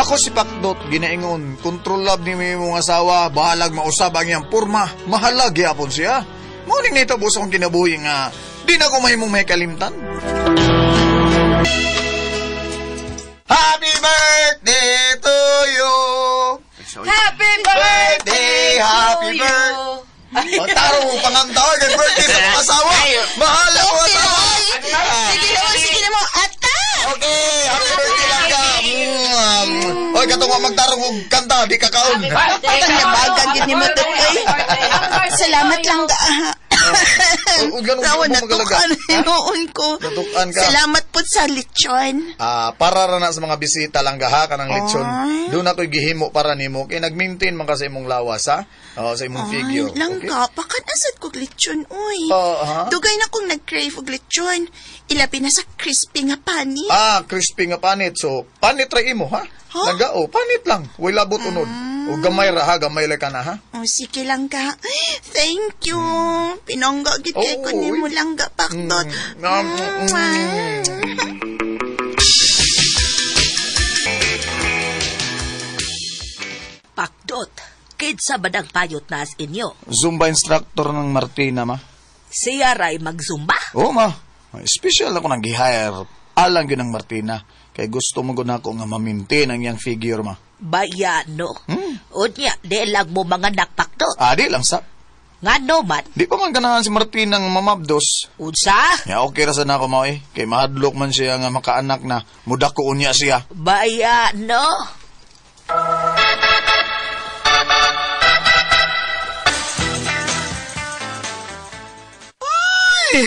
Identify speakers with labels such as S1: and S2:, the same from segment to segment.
S1: Ako si Pakdot, ginaingon, control love ni mong asawa, bahalag mausab ang iyang porma, mahalag yapon siya. Morning nito busa kong kinabuhi nga, di na ko mahimong may kalimtan. Happy birthday to you!
S2: Happy birthday!
S1: Happy birthday! Pagtaro mo panganta, kay birthday sa mga asawa! Mahal ako asawa!
S3: Sige na mo, sige na mo. Ata!
S1: Okay, happy birthday lang ka. Oy, katong wa magtarong og kanta, di ka kaon.
S3: Paglabagan gid ni mo to, oy. Salamat lang ka.
S1: Tawa
S3: na tukan noon ko.
S1: Natukan ka.
S3: Salamat po sa lechon.
S1: Para ra na sa mga bisita lang gaha kanang lechon. Doon ako'y gihimo para nimo kay nag-maintain man ka sa imong lawas ha. Oh, sa imong figure.
S3: Lang ka, pakanasad kog lechon oy.
S1: Ha?
S3: Dugay na kong nag-crave og lechon. Ilabi na sa crispy nga panit.
S1: Ah, crispy nga panit. So, panit ra imo ha?
S3: Huh?
S1: Langga, oh, panit lang. Way labot unod. O gamay ra ha, gamay lang ka na ha.
S3: Oh, sige lang ka. Thank you. Pinangga gid kay ko nimo langga, Pakdot.
S2: Pakdot, kinsa ba ang payot na as inyo?
S1: Zumba instructor ng Martina, ma.
S2: Siya ray magzumba?
S1: Oo, ma. Special ako nang gi-hire. Alang yun ang Martina. Kay gusto mo gud nako nga ma-maintain ang iyang figure, ma.
S2: Bayano. Unya, di lang mo mga nakpakdot.
S1: Ah, di lang sa.
S2: Nga no man.
S1: Di pa man ganahan si Martina nga mamabdos.
S2: Unsa?
S1: Ya, okay ra sa nako, ma, eh. Kay mahadlok man siya nga makaanak na mudako unya siya.
S2: Bayano.
S4: Ay!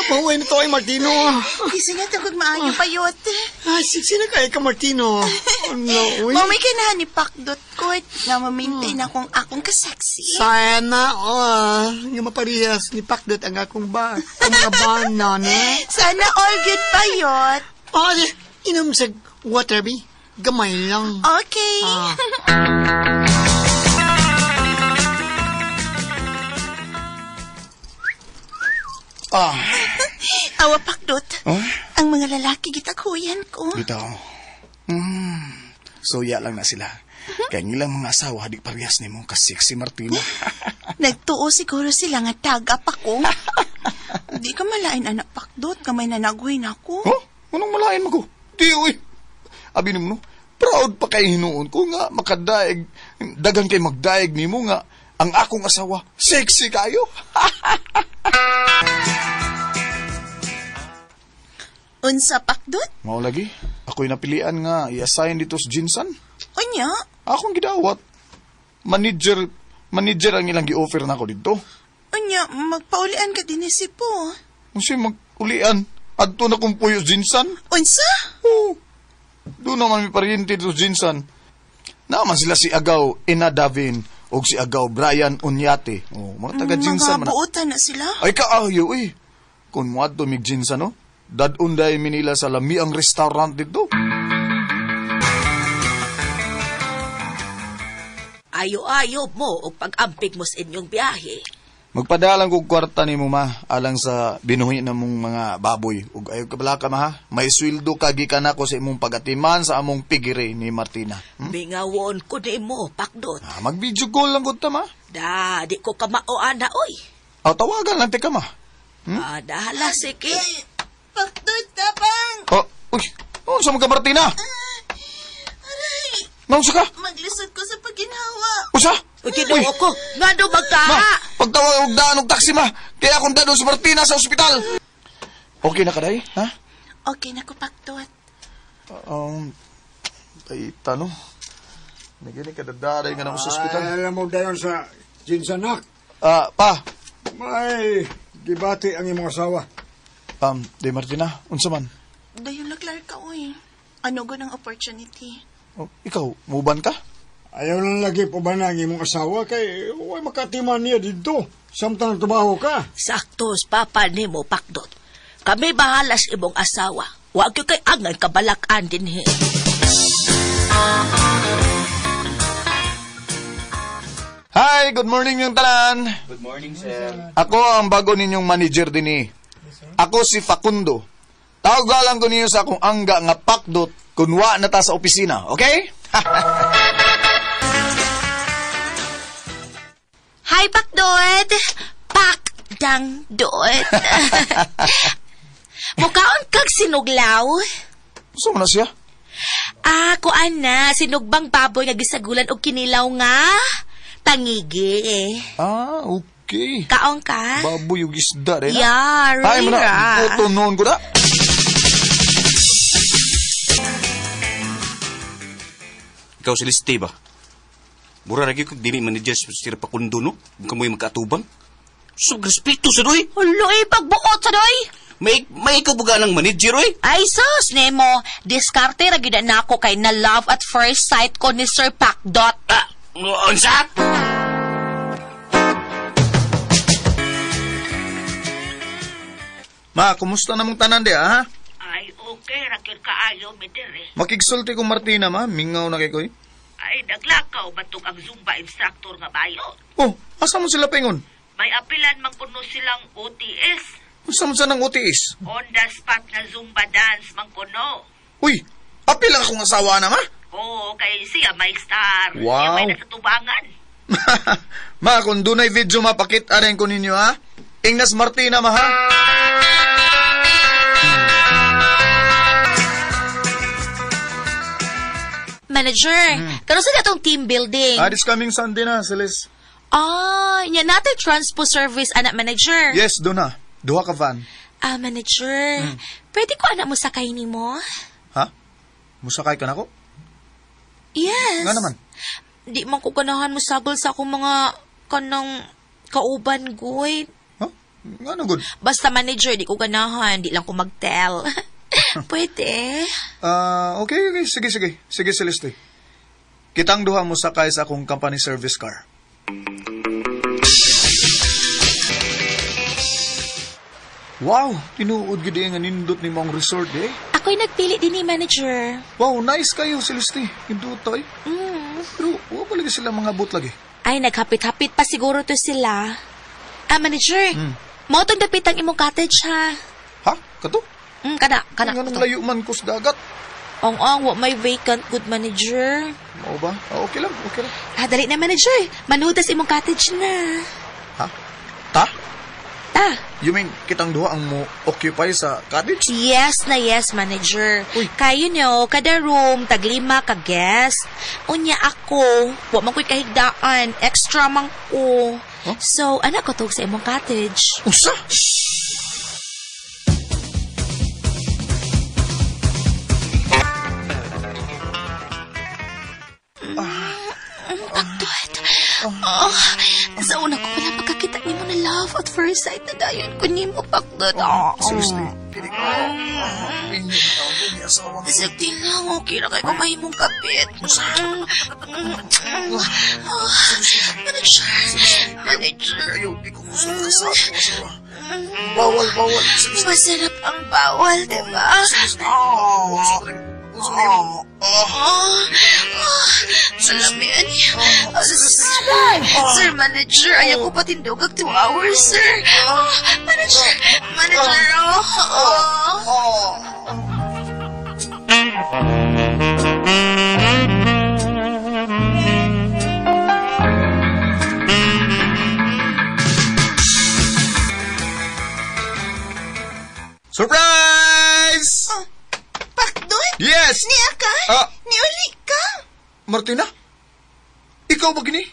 S4: Pauwi na to ay, Martino.
S3: Gising na tugog maayo payot.
S4: Ay, siksi na kaya ka, Martino. Ano, uy?
S3: Mamay ka na ni Pakdot ko na ma-maintain akong kasexy.
S4: Sana, oh, nga maparehas ni Pakdot ang akong ba, ang mga banana.
S3: Sana all good payot.
S4: Oh, inom sa water, bi. Gamay lang.
S3: Okay.
S1: Ah.
S3: Awa, Pakdot.
S1: Oh?
S3: Ang mga lalaki gitakuyan ko.
S1: Bitaw. Suya lang na sila. Kaya ilang mga asawa, di parehas ni mo kasiksi Martina.
S3: Nagtuo siguro sila nga tagap ako. Di ka malain, anak Pakdot, nga may nanaguhin ako.
S1: Huh? Anong malain mo ko? Di, uy. Abi ni mo, no? Proud pa kay hinuon ko nga makadaig, dagang kay magdaig ni mo nga ang akong asawa, sexy kayo.
S3: Unsa, Pakdot?
S1: Mao lagi, ako'y napilian nga i-assign dito sa Jinsan.
S3: Unya?
S1: Akong gidawat. Manager ang ilang gi-offer na ako dito.
S3: Unya, magpaulian ka din si po.
S1: Unsa magulian? Adto na kong puyo Jinsan.
S3: Unsa?
S1: Oo. Doon naman may paryente dito sa Jinsan. Naman sila si Agaw Ina Davin o si Agaw Brian Unyate. Oh, mga taga Jinsan man.
S3: Mga buotan na sila.
S1: Ay kaayo eh. Kung muadto mig Jinsan no, dadunday minila sa lamiang restaurant dito.
S2: Ayo-ayo mo o pag-ampig mo sa inyong biyahe.
S1: Magpadalang kog kwarta ni mo ma, alang sa binuhi na mong mga baboy. Ug ayo ka bala ka ma ha, may sweldo ka gikan nako sa imong pagatiman sa among pigire ni Martina.
S2: Bingawon ko ni mo, Pakdot.
S1: Ah, mag-video call lang gud ta ma.
S2: Da, di ko kamao ana oy.
S1: Ah, tawagan lang ti ka ma.
S2: Ah, dahala sige.
S3: Ay, Pakdot, tabang.
S1: Oh, uy, oh, sa mga Martina?
S3: Aray,
S1: Naunsa ka?
S3: maglisod ko sa paginhawa.
S1: Usa?
S2: Uy, Ginoo ko, ngano magka?
S1: Ma, pagtawag og daan og taxi ma. Kaya akong dadon si Martina sa ospital. Okay na ka day, ha?
S3: Okay na ko, Pakdot.
S1: Ay, tanong. Nagini ka dadaray nga na ako sa ospital.
S5: Ay, alam mo dayon sa Jinsanak.
S1: Ah, pa.
S5: May gibati ang imong asawa.
S1: Di Martina, unsa man?
S3: Dayon lang, Clark ka, uy. Ano go ng opportunity?
S1: Oh, ikaw, muban ka?
S5: Ayaw lang lagi po ba na ang imong asawa kay huwag makatiman niya dito. Samtang nagtrabaho ka.
S2: Saktos, papa nimo, Pakdot. Kami bahala sa imong asawa. Huwag kay angan kabalakan din he.
S1: Hi, good morning yung tanan.
S6: Good morning, sir.
S1: Ako ang bago ninyong manager din eh. Ako si Facundo. Tawag lang ko niyo sa akong angga nga pakdot kun wa na ta sa opisina, okay?
S3: Hi, Pakdot! Pakdang dot. Mukaon kag sinuglaw?
S1: Gusto mo na siya?
S3: Ah, kuan na. Sinugbang baboy nga gisagulan og kinilaw nga. Tangigi eh.
S1: Ah, okay.
S3: Kaon ka?
S1: Baboy ug isda rin.
S3: Yeah,
S1: Ay,
S3: really
S1: mo na.
S3: ra.
S1: Puto noon ko na.
S6: Ikaw si Liste ba? Mura lagi kag dili manager sa sira pa kundo no? Kung kamoy magkaatubang. So, respeto sa doy.
S3: Hulo eh, pagbuot sa doy.
S6: May ikaw buga ng manager oy.
S3: Ay sus, Nemo. Diskarte ra gyud na ako kay na love at first sight ko ni Sir Pakdot.
S6: Ah, unsa?
S1: Ma, kumusta namong tanan di, ha?
S2: Ay, okay, ra gyud kaayo mi diri.
S1: Makigsulti kong Martina, ma. Mingaw na kay koy.
S2: Ay, naglakaw batong ang Zumba instructor nga bayo.
S1: Oh, asa mo sila pingon?
S2: May apilan man kuno silang OTS.
S1: Asa mo sa nang OTS?
S2: On the spot na Zumba dance man kuno.
S1: Uy, apil ang akong asawa na, ma.
S2: Oo, kay siya may star.
S1: Wow.
S2: Siya may nasatubangan.
S1: Ma, kung dunay video mapakita rin ko ninyo, ha? Ingnas Martina, ma, ha?
S3: Manager, karon sa atong team building?
S1: Ah, this coming Sunday na, Celis.
S3: Ah, nya natin transpo service anak manager.
S1: Yes, doon na. Duha ka van.
S3: Ah, manager, pwede ko anak mo sakay nimo?
S1: Ha? Musakay ka na ko?
S3: Yes.
S1: Nga naman.
S3: Di man ko ganahan mo sagol sa akong mga kanang kauban goy.
S1: Ha? Nga na good.
S3: Basta manager, di ko ganahan. Di lang ko mag-tell. Pwede.
S1: Ah, okay. Sige, sige. Sige, Celeste. Kitang duha mo sakay sa akong company service car. Wow, tinuod gid nga nindot ni mong resort eh.
S3: Ako'y nagpili din ni manager.
S1: Wow, nice kayo, Celeste. Nindot ay. Pero wa pa lagi sila mga bot lagi.
S3: Ay, naghapit-hapit pa siguro to sila. Ah, manager, mao tong dapit ang imong cottage, ha?
S1: Ha? Kato?
S3: Kana, kana.
S1: Nga nang layo man ko sa dagat.
S3: Ong-ong, wa may vacant good manager.
S1: Mao ba? Ah, okay lang, okay lang.
S3: Ah, dali na, manager. Manudas imong cottage na.
S1: Ha? Ta?
S3: Ta.
S1: You mean, kitang duha ang mo occupy sa cottage?
S3: Yes na yes, manager.
S1: Uy.
S3: Kay you know, kada room, taglima ka guest. Unya ako, wa man ko'y kahigdaan, extra man ko.
S1: Huh?
S3: So, anak ko tug sa imong cottage.
S1: Usa?
S3: Pakdot. Oh, sa una ko pala pagkakita nimo na love at first sight na dayon ko nimo, Pakdot. Oh,
S1: Seriously? Pili ko.
S3: Sakti lang, okay na kayo kumahimong kapit. Manager, manager.
S1: Ayaw, di ko gusto makasama ko asawa. Bawal, bawal.
S3: Masarap ang bawal, di ba? Salamian niya. Sir, manager, ayaw ko patindog ag 2 hours, sir. Manager, manager, oh.
S1: Surprise!
S3: Pakdot?
S1: Yes!
S3: Niya ka?
S1: Ah.
S3: Niuli ka?
S1: Martina? Ikaw ba gini?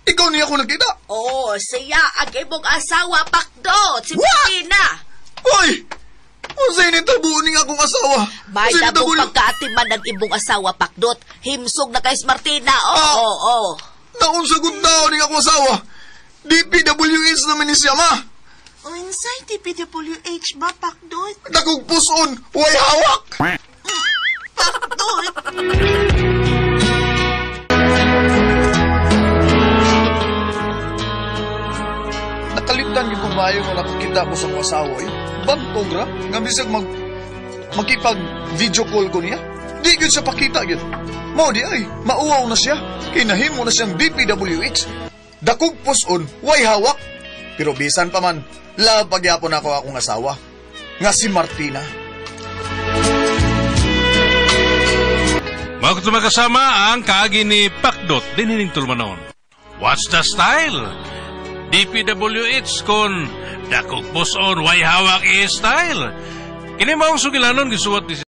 S1: Ikaw niya ako nakita?
S2: Oo, siya ang imong asawa, Pakdot. Si
S1: What?
S2: Martina.
S1: Hoy! Unsay nitabo ning akong asawa?
S2: May
S1: Unsay
S2: dabong
S1: nitabo-
S2: pagkaatiman ng imong asawa, Pakdot. Himsog na kay Martina. Oo,
S1: Ah.
S2: oo, oo.
S1: Naunsa gud taon ning akong asawa? DPWH naman ni siya, ma.
S3: Unsay TPWH ba, Pakdot?
S1: Dakog puson, way hawak!
S3: Pakdot!
S1: Nakalipdan gyud ko maayo nga nakakita ko sa akong asawa eh. Bantog ra nga bisag makipag video call ko niya. Di gyud siya pakita gyud. Mao di ay, mauwaw na siya. Kay nahimo na siyang DPWH. Dakog puson, way hawak. Pero bisan pa man, love pagyapon ako akong asawa. Nga si Martina.
S7: Mao kato, mga kasama, ang kaagi ni Pakdot dinhining tulumanon. What's the style? DPWH kon dakog on way hawak i style. Kini maong sugilanon gisuwat ni